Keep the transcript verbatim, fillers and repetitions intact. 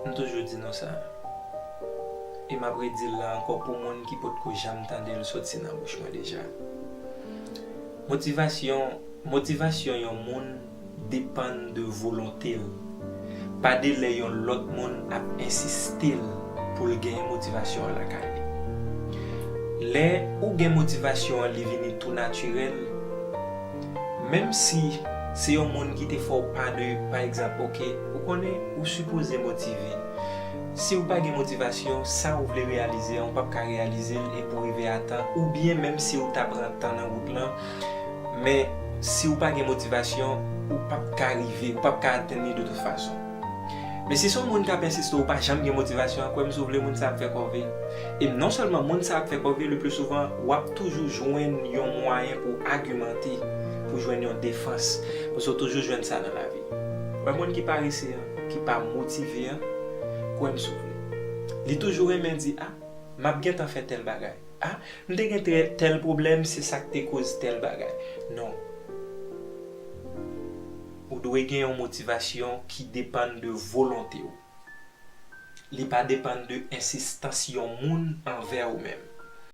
M toujou di nou sa. E m ap redi l la ankò pou moun ki potko janm tande l soti nan bouch mwen deja. Motivasyon, motivasyon yon moun depann de volonte l, pa de lè yon lòt moun ap ensiste l pou l genyen motivasyon an lakay li. Lè ou gen motivasyon an, li vini tou natirèl, menm si se yon moun ki te fè w pa de, pa egzanp, oke, ou konnen ou sipoze motive. Si ou pa gen motivasyon, sa ou vle reyalize an, ou p ap ka reyalize l epi w rive a tan, oubyen menm si ou ta pran tan nan wout lan, men si ou pa gen motivasyon, ou p ap ka rive, ou p ap ka atenn li de tout fason. Men si se yon moun k ap ensiste, ou pa janm gen motivasyon an, kwè m si w vle, moun sa ap fè kòve. E non sèlman moun sa ap fè kòve, le pli souvan, w ap toujou jwenn yon mwayen pou w agimante, pou w jwenn yon defans. Paske w toujou jwenn sa nan lavi. Wè moun ki parese an, ki pa motive an, kwè m si w vle. Li toujou renmen di, a, m ap gentan fè tèl bagay. A, m te gen tè- tèl pwoblèm, se sa k te koz tèl bagay. Non. Ou dwe gen yon motivasyon ki depann de volonte w. Li pa depann de ensistans yon moun anvè ou menm.